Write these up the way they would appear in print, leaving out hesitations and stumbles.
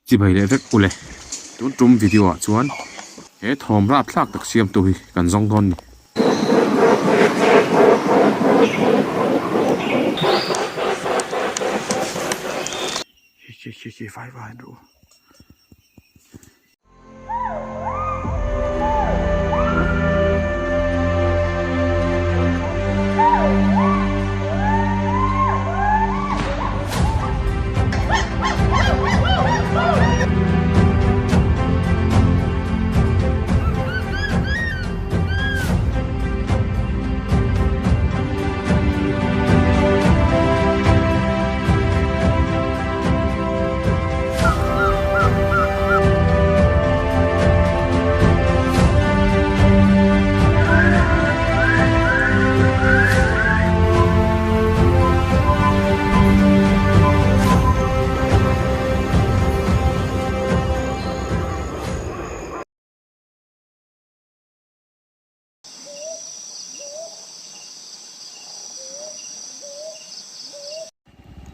Chibai leh vek ule. Tun tum video ah chuan he thawm rapthlak tak siamtu hi kan zawng dawn ni. Khi khi khi vai vai an ru.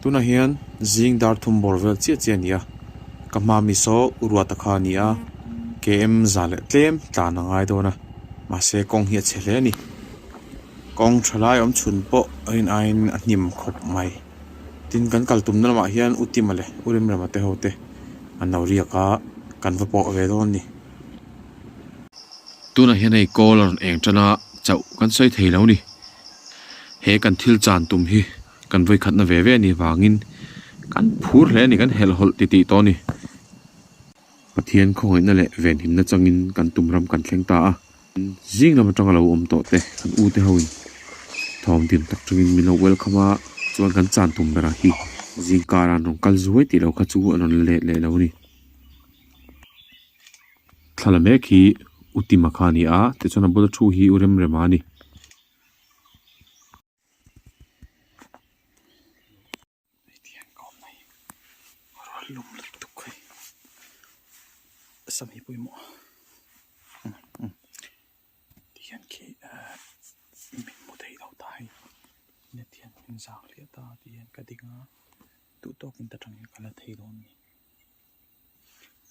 Tunah hian zing dar thum bawr vel chiah chiah a ni a, ka hma mi saw Uruata kha a ni a, KM za leh tlem tlan a ngai dawn a, mahse kawng hi a chhe hle a ni. Kawng tha lai awm chhun pawh a rin aiin a hnim khawp mai. Tin, kan kal tumna lamah hian U Tima leh U Rimrema te ho te an lo riak a, kan va pawh ve dawn a ni. Tunah hian hei kawl a rawn eng tan a, chauh kan sawi thei lo ni. He kan thil chan tum hi kan vawikhatna ve ve a nih vangin kan phur hle a ni, kan helhhawlh titih tawh a ni. Pathian khawngaihna leh venhimna changin kan tum ram kan thleng ta a. Zing lam atanga lo awm tawh te kan u te ho in thawm dim tak chungin min lo welcome a, chuan kan chan tum berah hi zing karah an rawn kal zuai tih lo kha chu an rawn let leh lo a ni. Thla la mek hi U Tima kha a ni a, tichuan a bula thu hi U Remrema a ni.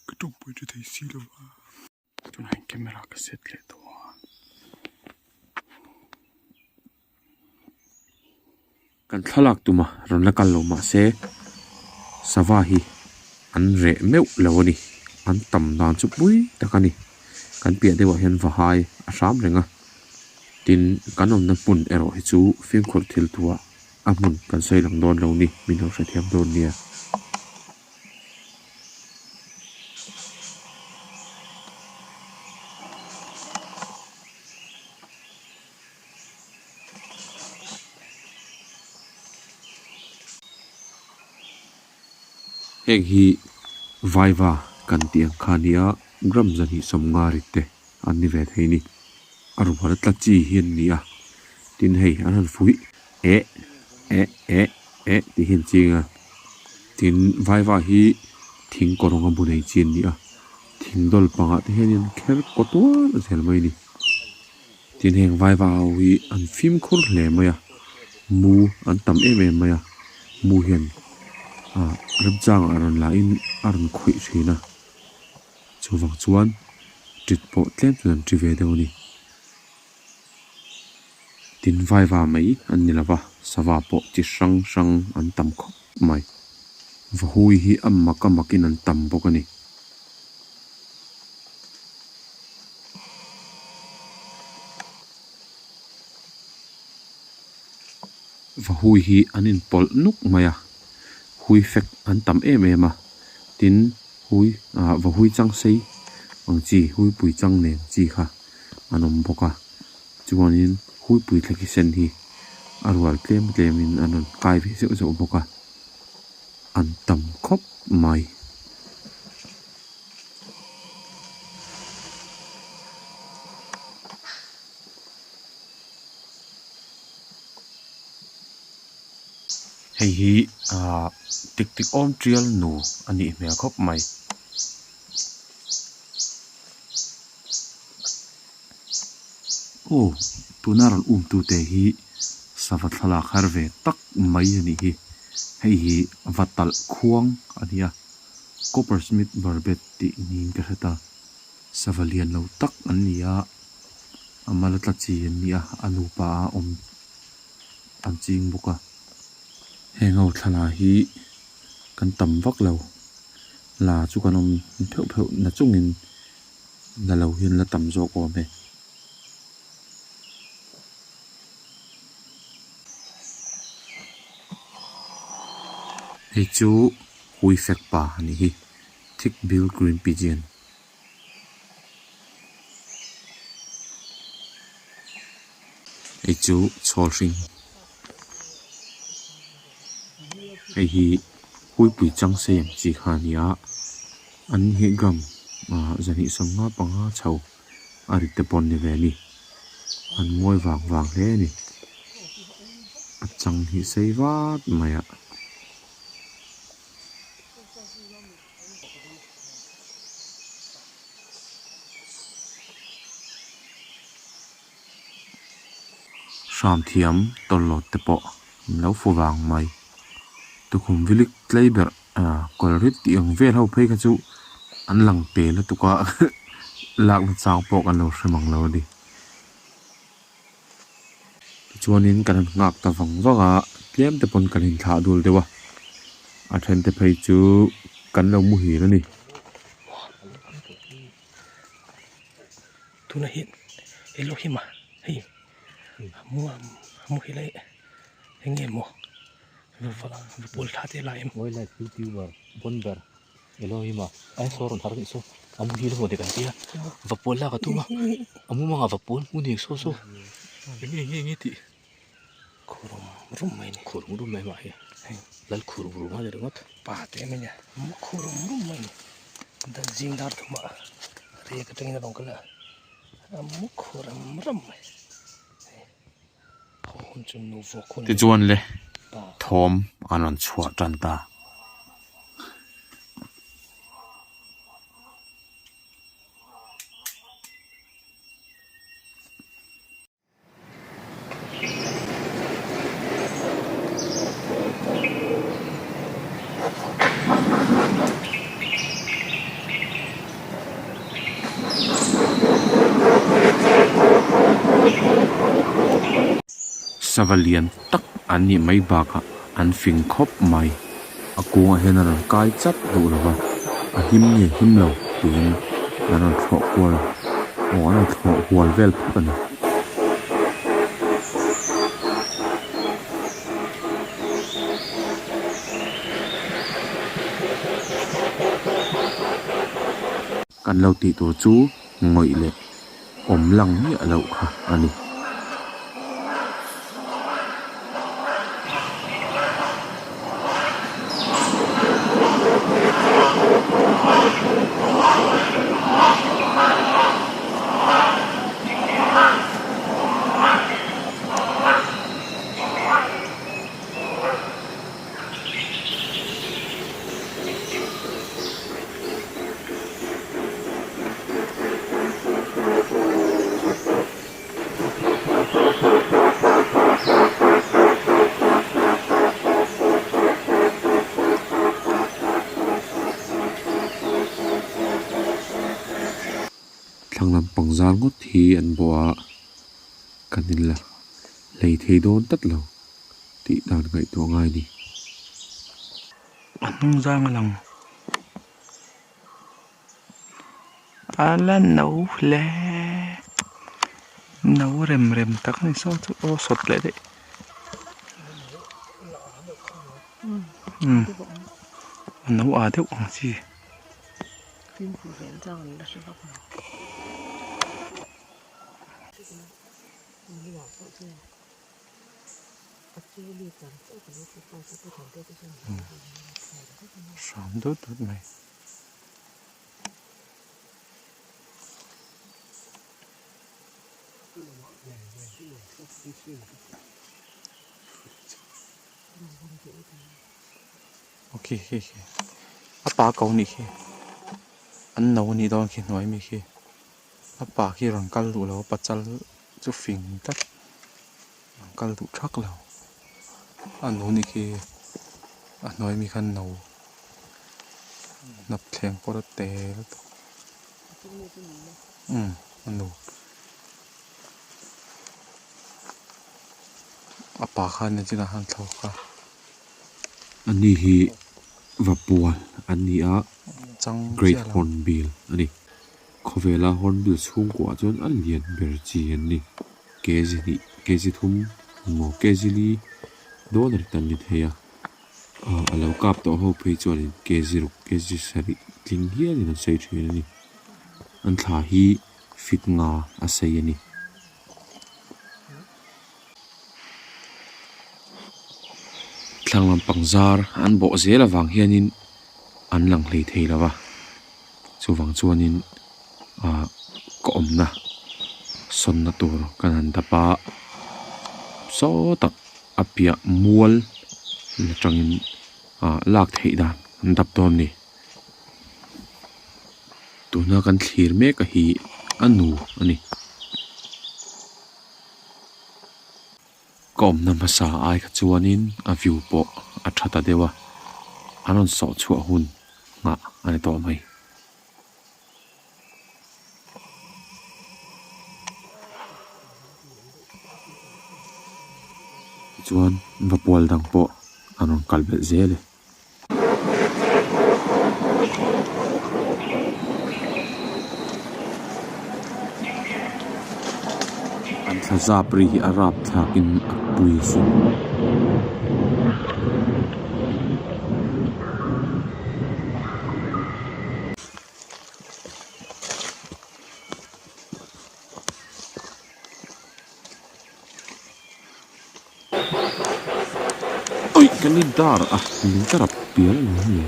Ka tawngpui chu thei si lo a. Tunah hian camera ka set leh tawh a. Kan thlalak tuma rawn la kal lo mah se sava hi an reh meuh lo a ni. An tam dan chu pui tak a ni. Kan piah deuhah hian vahai a hram reng a. Tin, kan awmna hmun erawh hi chu fimkhur thil tuah a hmun kan sawi lang dawn lo ni, min lo hrethiam dawn nia. Heng hi vaiva kan tih ang kha a nia gram zahnih sawmnga rit te an ni ve thei a ni a rual tla chi hi an ni a tin hei an han fuih eh eh eh eh tih hi an ching a tin vaiva hi thing kawrawng a bu nei chi an ni a thing dawl pangah te hian in kher kaw tual zel mai a ni tin heng vaiva ho hi an fimkhur hle mai a mu an tam em em mai a mu hian ah remchangah a rawn la in a rawn khawih thin a chuvang chuan tit pawh tlem chuan an ti ve deuh a ni. Tin vaiva mai an ni lova, sava pawh chi hrang hrang an tam khawp mai. Vahui hi a mak a makin an tam bawk a ni. Vahui hi an inpawlh nuk mai a, hui fek an tam em em a, tin hui ah vahui chang sei ang chi huipui chang nen chi kha an awm bawk a chuanin huipui thlaki sen hi a rual tlem tlemin an rawn kai ve zeuh zeuh bawk a an tam khawp mai. Hei hi ah tik tik awm tial nu a nih hmel khawp mai. Aw tuna rawn um tu te hi sava thlalak har ve tak mai a nih hi. Hei hi va talh khuang a ni a. Coppersmith Barbet tih niin ka hre ta. Sava lian lo tak an ni a, a mal a tla chi an ni a, a nupa a awm an ching bawk a. Heng ho thla hi kan tam vak lo, la chu kan awm pheuh pheuh na chungin la lo hian la tam zawk awm e. Hei chu hui fek pa a nih hi thick bill green pigeon. Hei chu chhawl hring. Hei hi huipui chang sei ang chi kha a ni a an hi gram ah zahnih sawmnga panga chho a rit te pawh an ni ve a ni an ngawi vang vang hle a ni a chang hi sei vat mai a. Hram thiam tawlhlawt te pawh an lo fu vang mai. Tukhum vilik tlei berh ah kawlh rit tih ang vel ho phei kha chu an lang te lutuk a lakna chang pawh kan lo hre mang lo a ni. Tichuanin kan han nghak ta vang vang a, tlem te pawn kan inthlah dul deuh a, a then te phei chu kan lo muhil a ni. Tuna hi Elohim a hei mu a mu hi lai eng nge maw va pawl tha te lai em. Wildlife youtuber Bonber Elohim a ai saw rawn har nih saw a muhil emaw te kan tia va pawl lak a tum a a mumangah va pawl hmu nih saw saw eng nge eng nge tih Khurum rum mai ni. Khurum rum mai mah hi lal khurum rum a ni ringawt. Pa te em ania khurum rum mai ni dan zing dar thum ah rek atangin a rawn kal a a mu khurum rum mai haw hun chu nu vawk hun Tichuan le thawm an rawn chhuah tan ta. Sava lian tak an nih mai bakah an fing khawp mai. A kungah hian a rawn kai chat duh lo va, a him nge him lo tiin an rawn thlawh kual aw an rawn thlawh hual vel phawt a ni. Kan lo tih tur chu ngawih leh awm lang miah loh kha a ni. Thlang lampang zar ngawt hi an bawh a, kan inla hlei thei dawn tlat lo tih dan ngaihtuah ngai a ni. A hnung zang a lang. A la no hle. No rem rem tak a ni saw chu aw sawt leh daih. Umm a no ah deuh ang chi. Hram dut dut mai. Ok khi khi a pa ko nih khi an no anih dawn khi hnuai mi khi a pa khi rawn kal duh lo a pachal chu fing tlat. An kal duh thak lo a nu ni khi a hnuai mi khan no. Hnap thleng pawh a te lutuk. Umm a nu. A pa khan nen chinah khan thlawk a. Ani hi Vapual an ni a, Great Hornbill a ni. Khawvela Hornbill chhungkuah chuan a lian ber chi an ni. Kg hnih, kg thum emaw kg li dawn a rit an ni thei a. A lo kap tawh ho phei chuanin kg ruk, kg sarih tling hialin an sawi thin a ni. An thla hi fit nga a sei a ni. Thlang lampang zar an bawh zel avang hianin an lang hlei thei lo va, chuvang chuanin ah ka awmna sawnna tur kan han dap a, saw tak a piah mual atangin ah lak theih dan an dap dawn a ni. Tuna kan thlir mek a hi a nu a ni. Ka awmna hmasa ai kha chuanin a view pawh a tha ta deuh a, an rawn sawh chhuah hun nghah a ni tawh mai. Tichuan Vapual dang pawh an rawn kal belh zel e. An thla zap ri hi a rap thlakin a pui sin. Ui kan in dar a min ka rap pial a ni hei.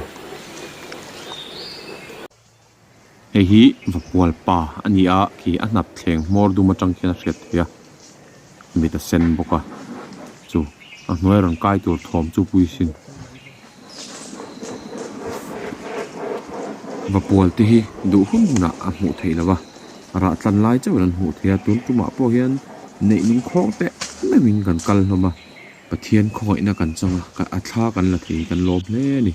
Hei hi Vapual pa a ni a khi a hnap thleng hmawr dum atang khian a hriat theih a mit a sen bawk a chu a hnuai rawn kai tur thawm chu pui sin. Vapual te hi duh hun hunah a hmuh theih loh a. Rah tlan lai chauh in an hmuh theih a, tun tumah pawh hian neih nung khawng teh meuhin kan kal hlawm a, Pathian khawngaihna kan chang a, a thla kan la thei hi kan lawm hle a ni.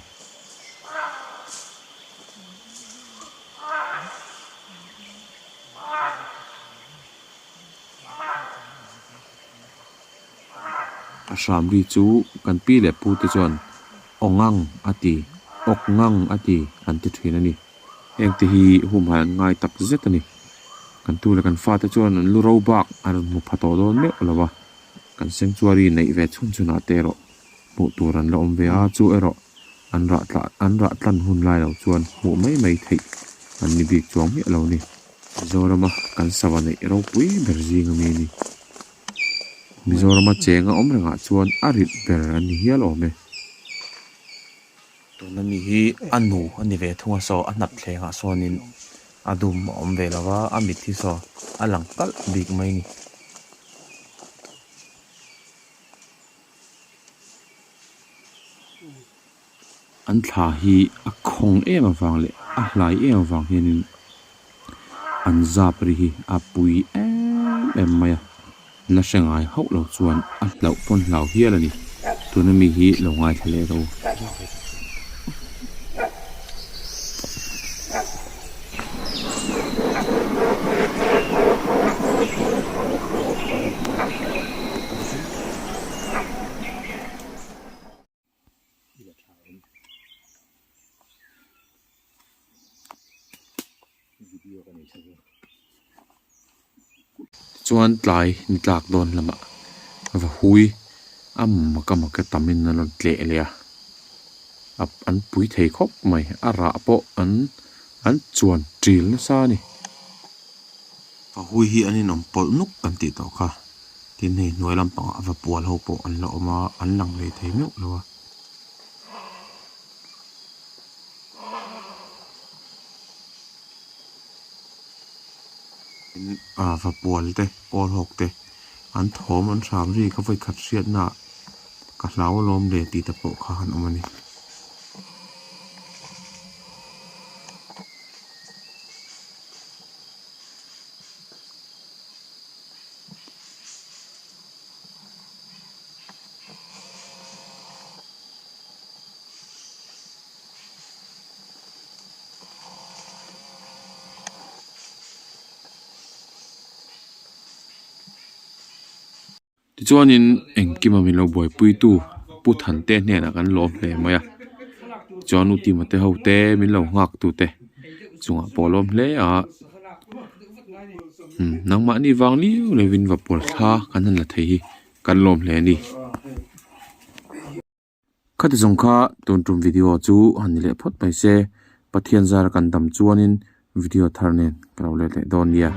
A hram ri chu kan pi leh pu te chuan aw ngang a ti, awk ngang a ti an ti thin a ni. Hengte hi humhal an ngai tak zet a ni. Kan tu leh kan fate chuan an lu ro bak a rawn hmu pha tawh dawn meuh lo a, kan sanctuary neih ve chhun chhunah te erawh hmuh tur an la awm ve a, chu erawh an rah tlah an rah tlan hun lai lo chuan hmuh mai mai theih an ni bik chuang miah lo a ni. Mizorama kan sava neih ropui ber zing ami a ni. Mizorama cheng a awm rengah chuan a rit ber an ni hial awm e. Tuna mi hi a nu a ni ve thung a saw a hnap thlengah sawnin a dum a awm ve lo va a mit hi saw a lang kalh bik mai a ni. An thla hi a khawng em avang leh a hlai em avang hianin an zap ri hi a pui em em mai a. La hre ngai hauh lo chuan a hlauh pawn hlau hial a ni. Tuna mi hi lo ngaithla leh ro. Tichuan tlai ni tlak dawn lamah va hui a mak a mak a tamin an rawn tleh leh a, an pui thei khawp mai a rah pawh an an chuan ṭil nasa a ni. Va hui hi an inawm pawlh nuk kan tih tawh kha tin hei hnuai lampangah va pual ho pawh an la awm a an lang hlei thei meuh lo a. Tin ah va pual te kawl hawk te an thawm an hram ri ka vawi khat hriatna ah ka hlau alawm le tih te pawh kha an awm a ni. Tichuanin engkima min lo buaipuitu Pu Thante hnenah kan lawm hle mai a, chuan U Tima te ho te min lo nghak tu te chungah pawh a lawm hle a, umm nangmahni vang liu lovin va pawl thla kan han la thei hi kan lawm hle a ni. Khati zawng kha tun tum video chu han ni leh phawt mai se, Pathian zara kan dam chuanin video thar nen ka lo let leh dawn nia.